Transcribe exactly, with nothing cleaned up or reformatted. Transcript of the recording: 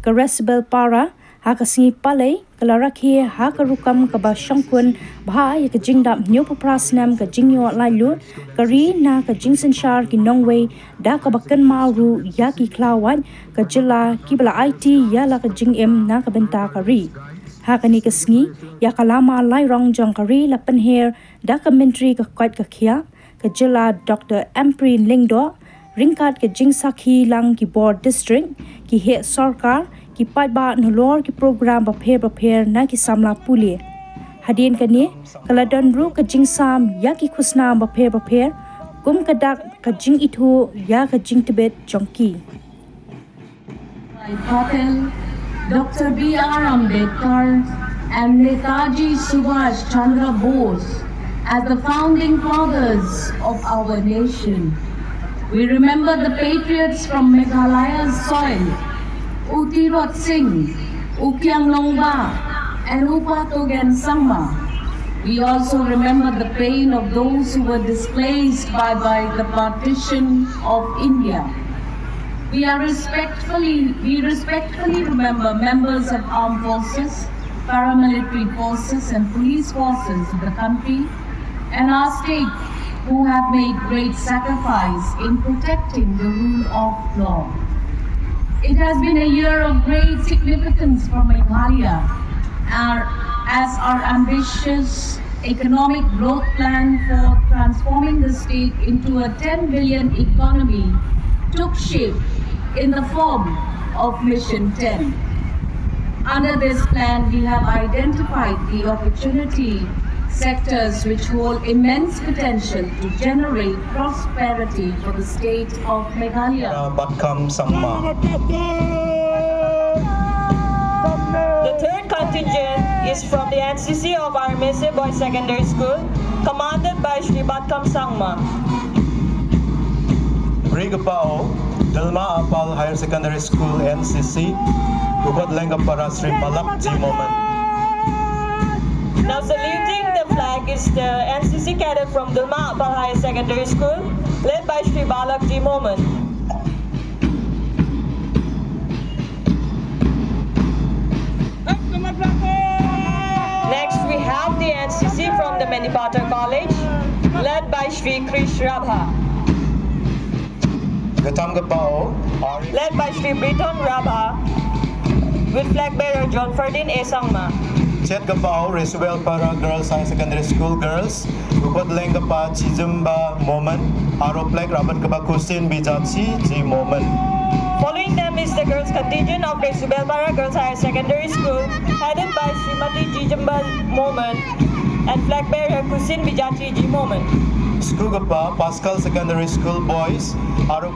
ka Raisobel Para, ha ka sngi Palei, ka la rakhe ha ka rukom kaba shongkun bha ïa ka jingdap hynñiewphew phra snem ka jingïoh laitluid ka ri na ka jingsynshar ki nongwei, da kaba kynmaw ruh ïa ki khlawait ka jylla kiba la aiti ïa la ka jingim na ka bynta ka ri. Ha kane ka sngi, ïa ka lama lairong jong ka ri la pynher da ka Myntri ka koit ka khiah ka jylla, Doctor Ampareen Lyngdoh, ryngkat ka jingsakhi lang ki bor district, ki heh sorkar, ki paidbah, nalor ki program bapher bapher na ki samla pule. Hadien kane, ka la don ruh ka jingsam ïa ki khusnam bapher bapher, kum ka dak ka jingithuh ïa ka jingtbit jong ki. Patel, Doctor B R Ambedkar, and Netaji Subhash Chandra Bose as the founding fathers of our nation. We remember the patriots from Meghalaya's soil, U Tirot Singh, U Kiang Longba, and U Pa Togen Sangma. We also remember the pain of those who were displaced by, by the partition of India. We are respectfully, we respectfully remember members of armed forces, paramilitary forces, and police forces of the country and our state who have made great sacrifice in protecting the rule of law. It has been a year of great significance for Meghalaya, our, as our ambitious economic growth plan for transforming the state into a ten billion economy took shape in the form of Mission ten. Under this plan, we have identified the opportunity sectors which hold immense potential to generate prosperity for the state of Meghalaya. Batkham Sangma. The third contingent is from the N C C of R M S A Boys Secondary School, commanded by Shri Batkham Sangma. Ri ka Pao, Dilma Apal Higher Secondary School, N C C, u Kot Leng ka Para Shri Balak G Momin. Now saluting the flag is the N C C cadet from Dilma Apal Higher Secondary School, led by Shri Balak G Momin. Next, we have the N C C from the Mendipathar College, led by Shri Krish Rabha. Ka Tam ka Pao, led by Shri Briton Rabha, with flag bearer John Ferdin A Sangma. Chet ka Pao, Raisobel Para Girls Higher Secondary School girls, u Kot Leng ka Pa Chijimba Momin, aro flag Rabat ka Pa Kusin Bijachi G Momin. Following them is the girls contingent of Raisobel Para Girls Higher Secondary School, headed by Srimati Chijimba Momin and flag bearer Kusin Bijachi G Momin. School ka Pa, Pascal Secondary School boys, aro